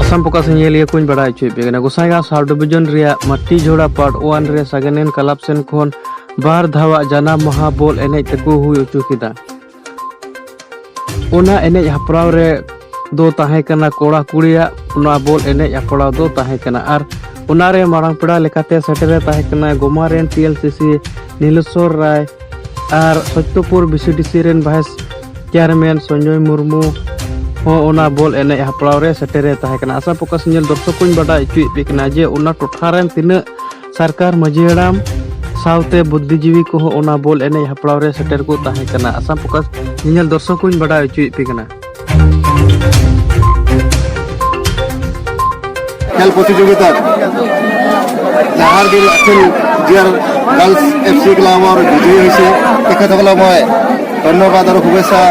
Assam focus ᱧᱮᱞᱤᱭᱟᱹ ᱠᱚᱧ ᱵᱟᱲᱟᱭ ᱦᱚᱪᱚᱭᱮᱫ ᱯᱮ ᱠᱟᱱᱟ। ᱜᱚᱥᱟᱭᱜᱟᱸᱣ ᱥᱟᱵ ᱰᱤᱵᱷᱤᱡᱚᱱ ᱨᱮᱭᱟᱜ ᱢᱟᱴᱤᱡᱷᱳᱲᱟ ᱯᱟᱨᱴ 1 ᱨᱮ ᱥᱟᱜᱮᱱᱮᱱ ᱠᱞᱟᱵ ᱥᱮᱱ ᱠᱷᱚᱱ ᱵᱟᱨ ᱫᱷᱟᱣᱟᱜ ᱡᱟᱱᱟᱢ ᱢᱟᱦᱟ ᱵᱚᱞ ᱮᱱᱮᱡ ᱛᱮᱠᱚ ᱦᱩᱭ ᱦᱚᱪᱚ ᱠᱮᱫᱟ। ᱚᱱᱟ ᱮᱱᱮᱡ ᱦᱮᱯᱨᱟᱣ ᱨᱮ ᱫᱚ ᱛᱟᱦᱮᱸ ᱠᱟᱱᱟ ᱠᱚᱲᱟ ᱠᱩᱲᱤᱭᱟᱜ ᱚᱱᱟ ᱵᱚᱞ ᱮᱱᱮᱡ ᱦᱮᱯᱨᱟᱣ ᱫᱚ ᱛᱟᱦᱮᱸ ᱠᱟᱱᱟ ᱟᱨ ᱚᱱᱟᱨᱮ ᱢᱟᱨᱟᱝ ᱯᱮᱲᱟ ᱞᱮᱠᱟᱛᱮ ᱥᱮᱴᱮᱨᱮ ᱛᱟᱦᱮᱸ ᱠᱟᱱᱟ ᱜᱚᱢᱟ ᱨᱮᱱ ᱴᱤᱮᱞᱥᱤᱥᱤ ᱱᱤᱞᱮᱥᱥᱚᱨ ᱨᱟᱭ ᱟᱨ ᱥᱚᱛᱭᱚᱯᱩᱨ ᱵᱤᱥᱤᱰᱤᱥᱤ ᱨᱮᱱ ᱵᱷᱟᱭᱤᱥ ᱪᱮᱭᱟᱨᱢᱮᱱ ᱥᱚᱧᱡᱚᱭ ᱢᱩᱨᱢᱩ ᱦᱚᱸ ᱚᱱᱟ ᱵᱚᱞ ᱮᱱᱮᱡ ᱦᱮᱯᱨᱟᱣ ᱨᱮ ᱥᱮᱴᱮᱨᱮ ᱛᱟᱦᱮᱸ ᱠᱟᱱᱟ। ᱟᱥᱟ ᱯᱨᱚᱠᱟᱥ ᱧᱮᱞ ᱫᱚᱨᱥᱚᱠ ᱠᱚᱧ ᱵᱟᱰᱟᱭ ᱦᱚᱪᱚᱭᱮᱫ ᱯᱮ ᱠᱟᱱᱟ ᱡᱮ ᱚᱱᱟ ᱴᱚᱴᱷᱟ ᱨᱮᱱ ᱛᱤᱱᱟᱹᱜ ᱥᱚᱨᱠᱟᱨ ᱢᱟᱹᱡᱷᱤ ᱦᱟᱲᱟᱢ ᱥᱟᱶᱛᱮ ᱵᱩᱫᱽᱫᱷᱤᱡᱤᱵᱤ ᱠᱚᱦᱚᱸ ᱚᱱᱟ ᱵᱚᱞ ᱮᱱᱮᱡ ᱦᱮᱯᱨᱟᱣ ᱨᱮ ᱥᱮᱴᱮᱨ ᱠᱚ ᱛᱟᱦᱮᱸ ᱠᱟᱱᱟ। ᱟᱥᱟ ᱯᱨᱚᱠᱟᱥ ᱧᱮᱧᱮᱞ ᱫᱚᱨᱥᱚᱠ ᱠᱚᱧ ᱵᱟᱰᱟᱭ ᱦᱚᱪᱚᱭᱮᱫ ᱯᱮ ᱠᱟᱱᱟ। খেল প্ৰতিযোগিতাত নাহাৰবিল আছিল জিয়াৰ গাৰ্লছ এফ চি ক্লাবৰ বিজয়ী হৈছে। তেখেতসকলক মই ধন্যবাদ আৰু শুভেচ্ছা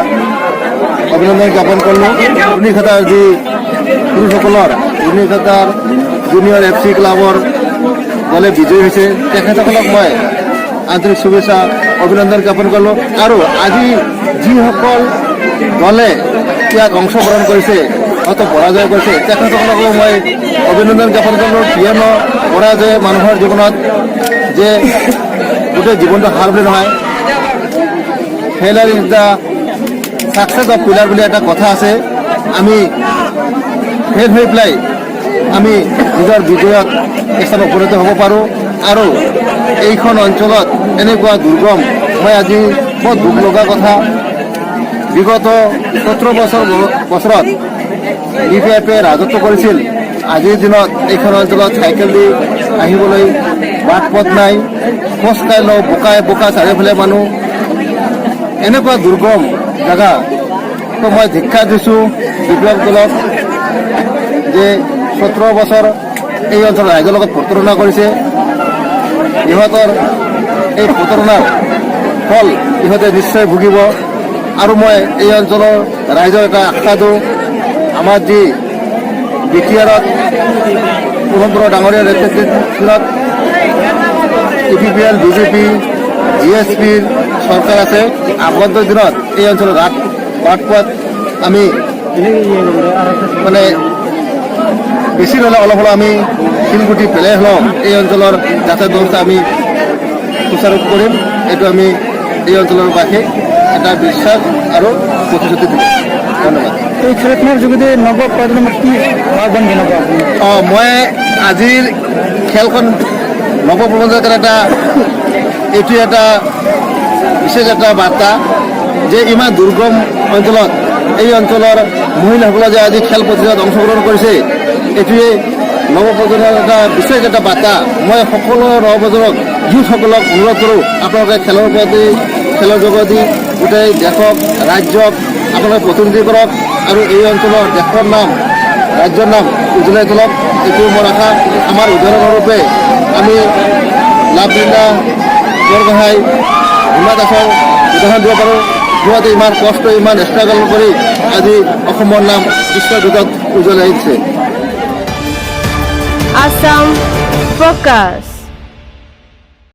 অভিনন্দন জ্ঞাপন কৰিলোঁ। ৰুণীখাতাৰ যি পুৰুষসকলৰ ৰুণীখাতাৰ জুনিয়ৰ এফ চি ক্লাবৰ দলে বিজয়ী হৈছে, তেখেতসকলক মই আন্তৰিক শুভেচ্ছা অভিনন্দন জ্ঞাপন কৰিলোঁ। আৰু আজি যিসকল দলে ইয়াত অংশগ্ৰহণ কৰিছে, হয়তো পৰাজয় কৰিছে, তেখেতসকলকো মই অভিনন্দন জ্ঞাপন কৰিলোঁ। কিয়নো পৰাজয়ে মানুহৰ জীৱনত যে গোটেই জীৱনটো হাৰ বুলি নহয়। "Failure is the success of pillar" বুলি এটা কথা আছে। আমি ফেইল হৈ পেলাই আমি নিজৰ বিজয়ত স্থানত উপনীত হ'ব পাৰোঁ। আৰু এইখন অঞ্চলত এনেকুৱা দুৰ্গম, মই আজি বৰ দুখ লগা কথা, বিগত 17 বছৰত বিপিএফে ৰাজত্ব কৰিছিল। আজিৰ দিনত এইখন অঞ্চলত চাইকেল দি আহিবলৈ বাট পথ নাই। খোজ কাঢ়িলেও বোকাই বোকা চাৰিওফালে মানুহ, এনেকুৱা দুৰ্গম জেগা। তো মই ধিক্কাৰ দিছোঁ বিপিএফ দলক যে 17 বছৰ এই অঞ্চলৰ ৰাইজৰ লগত প্ৰতাৰণা কৰিছে। ইহঁতৰ এই প্ৰতাৰণাৰ ফল ইহঁতে নিশ্চয় ভুগিব। আৰু মই এই অঞ্চলৰ ৰাইজৰ এটা আশা দিওঁ, আমাৰ যি বিটিআৰত প্ৰমোদ বড়ো ডাঙৰীয়াৰ নেতৃত্বত ইউপিপিএল, বিজেপি, জিএছপিৰ চৰকাৰ আছে, আগন্তুক দিনত এই অঞ্চলৰ বাট পথ আমি মানে বেছি নহ'লে অলপ হ'লেও আমি শিলগুটি পেলাই হ'লেও এই অঞ্চলৰ যাতায়াত ব্যৱস্থা আমি সুচাৰু কৰিম। এইটো আমি এই অঞ্চলৰ বাসীক এটা বিশ্বাস আৰু প্ৰতিশ্ৰুতি দিলোঁ। ধন্যবাদ। এই খেলখনৰ যোগেদি নৱ প্ৰজন্মক কি আহ্বান জনাব আপুনি? অঁ, মই আজিৰ খেলখন নৱপ্ৰজন্মৰ কাৰণে এটা এইটো এটা বিশেষ এটা বাৰ্তা যে ইমান দুৰ্গম অঞ্চলত এই অঞ্চলৰ মহিলাসকলে যে আজি খেল প্ৰতিযোগিতাত অংশগ্ৰহণ কৰিছে, এইটোৱে নৱপ্ৰজন্মৰ এটা বিশেষ এটা বাৰ্তা। মই সকলো নৱপ্ৰজন্মক, যুৱসকলক অনুৰোধ কৰোঁ, আপোনালোকে খেলৰ প্ৰতি, খেলৰ যোগেদি গোটেই দেশক, ৰাজ্যক আপোনালোকে প্ৰতিনিধি কৰক আৰু এই অঞ্চলৰ দেশৰ নাম, ৰাজ্যৰ নাম উজ্বলাই তোলক। এইটো মোৰ আশা। আমাৰ উদাহৰণস্বৰূপে আমি লাভলীনা বৰগোহাঁই, হিমা দাসৰ উদাহৰণ দিব পাৰোঁ। সিহঁতে ইমান কষ্ট, ইমান ষ্ট্ৰাগল কৰি আজি অসমৰ নাম বিশ্বৰ ভিতৰত উজ্বলাই দিছে। Assam Focus.